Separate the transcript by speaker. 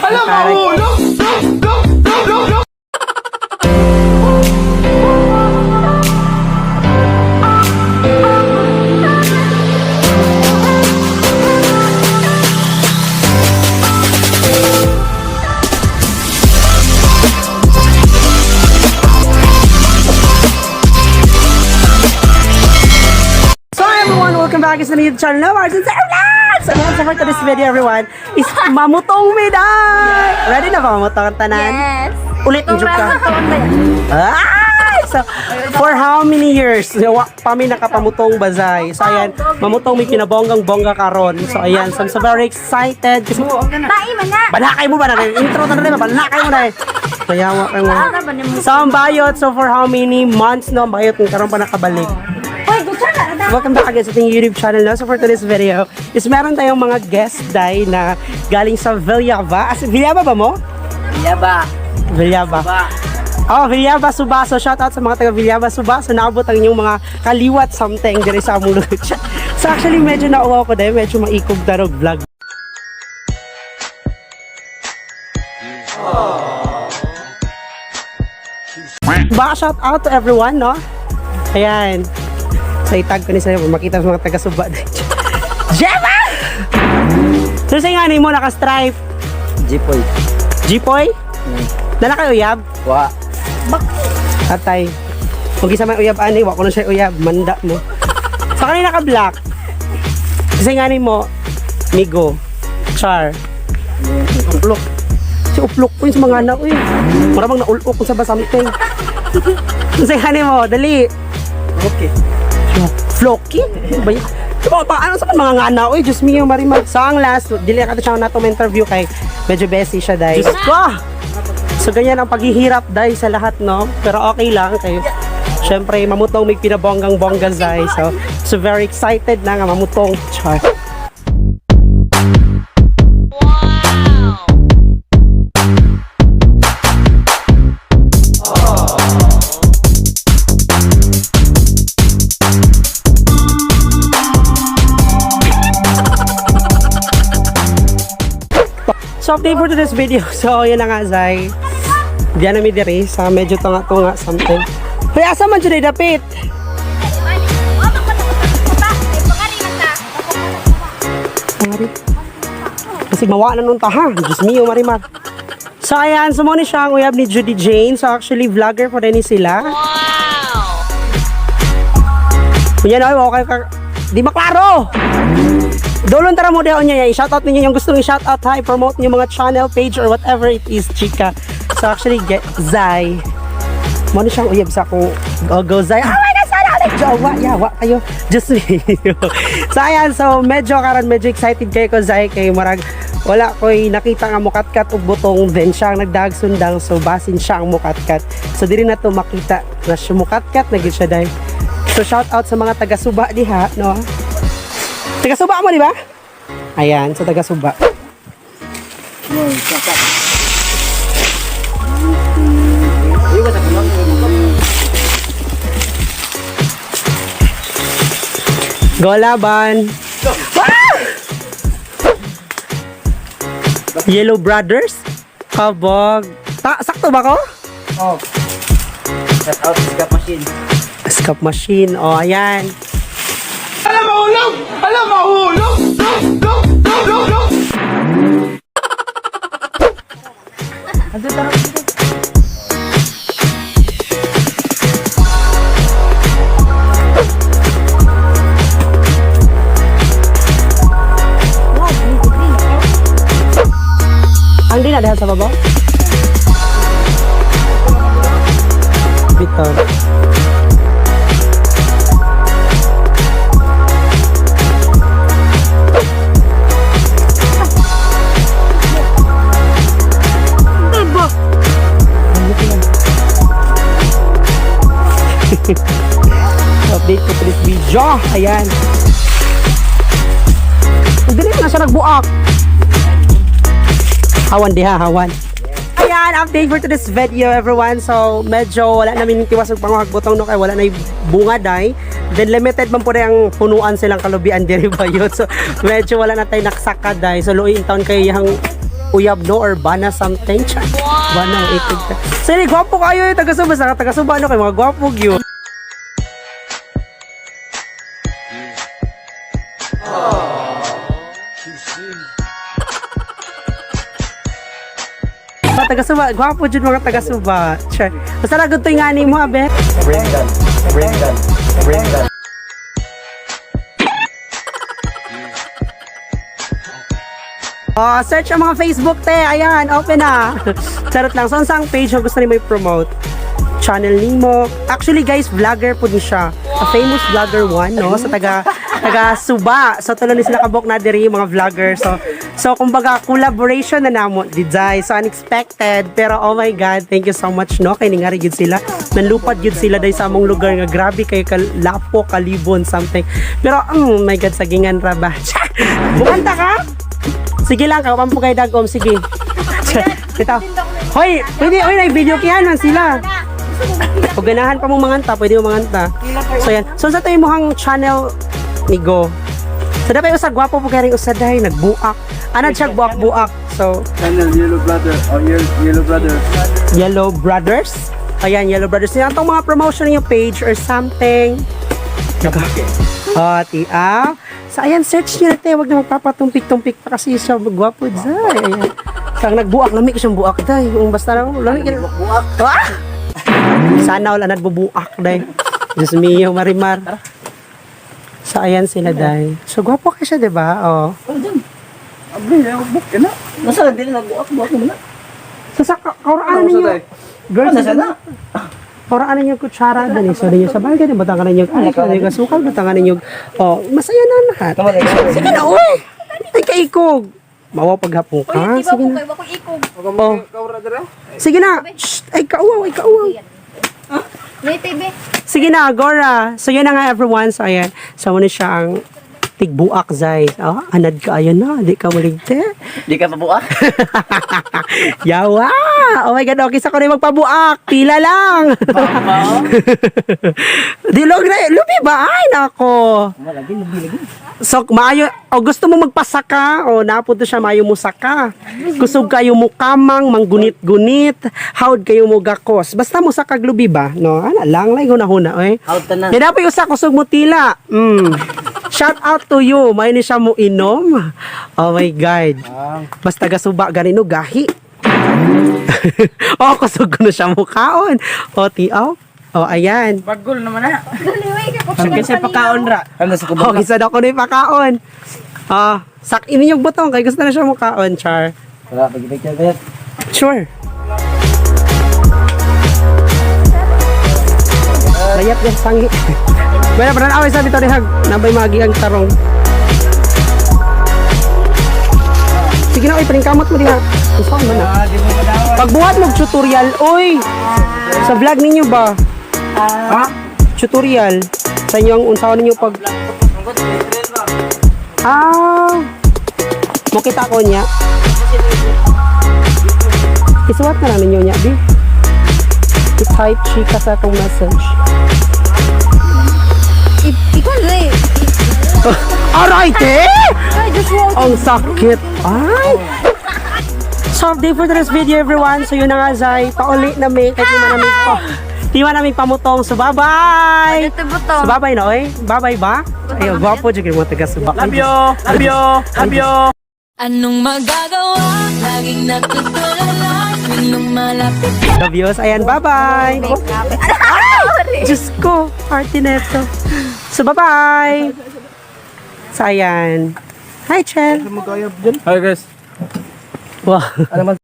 Speaker 1: Alam, mahulog!
Speaker 2: So everyone, welcome back sa YouTube channel na Martin sa Vlogs! And so for today's video, everyone, is mamutong miday! Ready na ba mamutong ang tanan?
Speaker 3: Yes.
Speaker 2: Ulit,
Speaker 3: Itong
Speaker 2: joke ka.
Speaker 3: taon na yan.
Speaker 2: Ay! So, for how many years? Wa pa mi nakapamutong bazay. So, ayan, mamutong may kinabonggang-bongga karon. So, ayan, so, I'm so very excited. Kasi,
Speaker 3: Tai man na.
Speaker 2: balakay mo ba na? Intro na rin, balakay mo na eh. Kaya wa ka mo. So, ang bayot, so for how many months no, ang bayot, kung karon pa nakabalik.
Speaker 3: Uy, gusto na.
Speaker 2: Welcome back again sa ating YouTube channel na. So for today's video is meron tayong mga guest day na galing sa Villaba. As, Villaba ba mo?
Speaker 4: Villaba.
Speaker 2: Villaba.
Speaker 4: Ba.
Speaker 2: Oh, Villaba Suba. So shout out sa mga taga Villaba Suba. So naabot ang inyong mga kaliwat something diri sa among lugar. So actually medyo nauwaw ko dahil medyo maikog darog vlog. Ba, shout out to everyone, no? Ayan. So itag ko ni sa'yo, makita sa mga taga Suba. Gemma! So sa nga mo naka-stripe.
Speaker 4: Jipoy.
Speaker 2: Jipoy? Dala kayo uyab?
Speaker 4: Wa.
Speaker 2: Atay. Kung isa may uyab ani, wa ko na siya uyab, manda mo. Sa kanina ka black. Kasi nga ni mo, Migo, Char. Uplok. Si uplok ko yun sa mga anak ko eh. Mura bang naulok ko sa ba something. Kasi nga ni mo, dali.
Speaker 4: Okay.
Speaker 2: Floki? Ano ba yun? Diba, paano sa mga ngana? Uy, Diyos mio, Marimar. So, ang last, dili ka to siya na interview kay medyo busy siya, dahil. Diyos ko! So, ganyan ang paghihirap, dahil sa lahat, no? Pero okay lang, kay syempre, mamutong may pinabonggang-bongga, zay. So, so very excited na nga mamutong. Char. So, update for today's video. So, yun na nga, Zay. Diyan na mi diri sa medyo tunga-tunga something. Hoy, asa man jud ay dapit? Mari. Kasi mawa na nung taha. Diyos mio, Marimar. So, ayan. So, mo ni siya ang uyab ni Judy Jane. So, actually, vlogger po rin ni sila. Wow! Kunya na, okay ka. Di maklaro! Dolon tara mo daw niya. I-shoutout ninyo yung gustong i-shoutout ha. I-promote niyo mga channel, page, or whatever it is, chika. So, actually, get Zai. Mo ni siyang uyab sa akong go, go Zai. Oh my God, sana ulit! Jowa, yawa kayo. Just me. So, ayan. So, medyo karon medyo excited kayo ko, Zai, kay marag wala ko'y nakita nga mukatkat og butong, then siya ang nagdagsundang, so basin siya ang mukatkat. So diri na to makita na siya mukatkat na gid siya dai. So shout out sa mga taga Suba diha, no? Taga Suba mo, di ba? Ayan, sa taga Suba. Go laban! Ah! Yellow Brothers? Kabog. Ta sakto ba ko?
Speaker 4: Oh. Shout out Scap Machine.
Speaker 2: Scap machine. O, oh, ayan.
Speaker 1: Alam, mahulog! Alam, mahulog! Look, look, look, look, look!
Speaker 2: Ang di na dahil sa baba? Bitaw. Update ko po this video. Ayan. Ang dali na siya nagbuak. Hawan diha, hawan. Ayan, update for today's video, everyone. So, medyo wala namin tiwas og panguhagbutong no kay wala na bunga day. Then limited man po na ang punuan silang kalubian diri ba yun. So, medyo wala na tayo naksaka day. So, luoy in town kay yang uyab no or bana something. Char. Bana ang itig. So, yun, gwapo kayo eh, taga Suba. Sa taga Suba, ano kayo, mga gwapo gyud. Mga taga Suba, gwapo jud mga taga Suba. Char. Basta na good nga ni mo, abe.
Speaker 4: Brendan. Brendan. Brendan.
Speaker 2: Oh, search ang mga Facebook te. Ayan, open na. Charot lang. So, ang page ang gusto nimo i-promote? Channel nimo. Actually, guys, vlogger po din siya. A famous vlogger one, no? Sa taga taga Suba. So, tulo ni sila kabok na diri mga vlogger. So kumbaga collaboration na namo diday. So unexpected, pero oh my God, thank you so much, no? Kay ningari gid sila. Nanlupad gid sila day sa among lugar nga grabe kay kalapo, kalibon, something. Pero oh my God, sagingan ra ba? Bukanta ka? Sige lang, kapampo kay dagom, sige. Ito. Hoy, pwede, oy, na video kiyan man sila. Kung ganahan pa mong manganta, pwede mo manganta. So yan. So sa tayo mo hang channel ni Go. So dapat usa gwapo po kay ring usa dahil nagbuak. Ana siya buak-buak. So
Speaker 1: Channel Yellow Brother. Oh, Yellow Brother.
Speaker 2: Yellow Brothers. Ayan, Yellow Brothers. Yan itong mga promotion yung page or something. Oh, tiya. So, ayan, search nyo na tayo. Huwag na magpapatumpik-tumpik pa kasi siya gwapo dyan. Ayan. Kang nagbuak, lamig siyang buak day. Yung basta lang, lamig. Buak. Ah! Sana wala nagbubuak day. Diyos mio, Marimar. So, ayan sila day. So, gwapo ka siya, di ba? Oh.
Speaker 1: Abli, book ka na.
Speaker 4: Nasa hindi na nagbuak-buak mo na.
Speaker 2: So, sa kauraan ninyo. Girls,
Speaker 4: Nasa na?
Speaker 2: Kauraan ninyo kutsara dani. So, ninyo sa bagay, butangan ninyo alak, ninyo asukal, butangan ninyo. Oh, masaya na ang lahat. Sige na, uy! Ay, kaikog! Mawa paghapon ka.
Speaker 3: Uy, di ba
Speaker 2: Sige
Speaker 3: ko
Speaker 2: na.
Speaker 3: kayo? Ako ikog.
Speaker 2: Oh. Sige na! Shh! Ay, kauaw! Ay, kauaw!
Speaker 3: May TV.
Speaker 2: Sige na, Agora! So, yun na nga everyone. So, ayan. So, muna siya ang tigbuak, Zay. Oh, anad ka. Ayun na. Di ka maligte.
Speaker 4: Di ka pabuak?
Speaker 2: Yawa! Oh my God, okay sa ko na yung magpabuak. Pila lang. Dilog na, lubi ba? Ay, nako.
Speaker 4: Lagi, lubi lagi.
Speaker 2: So, maayo, o gusto mo magpasaka, o napunto siya, maayo mo saka. Kusog kayo mo kamang, manggunit-gunit, howd kayo mo gakos. Basta mo sakag lubi ba? No, ana lang, lang, huna-huna, oy.
Speaker 4: Out na.
Speaker 2: Kaya dapat usa kusog mo tila. Shout out to you. May ni siya mo inom. Oh my God. Basta gasuba ganino gahi. Oh, kusog ko na siya mukaon. O, tiaw. O, ayan.
Speaker 1: Bagol naman na.
Speaker 3: Dali, uy,
Speaker 1: Kasi pakaon ra. Ano sa
Speaker 2: O, kisa daw ko na ipakaon. Ah, sak ini yung butong kay gusto na siya mukaon, char.
Speaker 4: Wala, pag-picture ba yan?
Speaker 2: Sure. Layap din sangi. Bueno, pero away sabi to hag nabay magi ang tarong. Sige na, oy, paningkamot mo diha. Unsa man na? Pagbuhat mo tutorial, oy. Sa vlog ninyo ba? Ha? Tutorial sa inyong unsaon ninyo pag Ah. Mukita ko niya. Isuwat na lang ninyo niya, bi. I-type chika sa akong message.
Speaker 3: Ikaw na eh.
Speaker 2: Aray, te!
Speaker 3: Ay, Diyos mo.
Speaker 2: Ang sakit. Ay! So, update for today's video, everyone. So, yun na nga, Zay. Pauli na may. Kahit di man namin pa. Di man namin pamutong. So, bye-bye!
Speaker 3: Ito butong.
Speaker 2: So, bye-bye na, oy. Bye-bye ba? Ay, gwapo dyan yung mga taga-suba.
Speaker 1: Love you. Love you. Love you.
Speaker 5: Anong magagawa? Laging natutulala tuwing lumalapit
Speaker 2: Love yous. Ayan, bye-bye!
Speaker 3: Ay!
Speaker 2: Diyos ko, party neto. So, bye-bye! So, ayan. Hi, Chen.
Speaker 1: Hi guys.
Speaker 2: Wow.
Speaker 4: Ano man?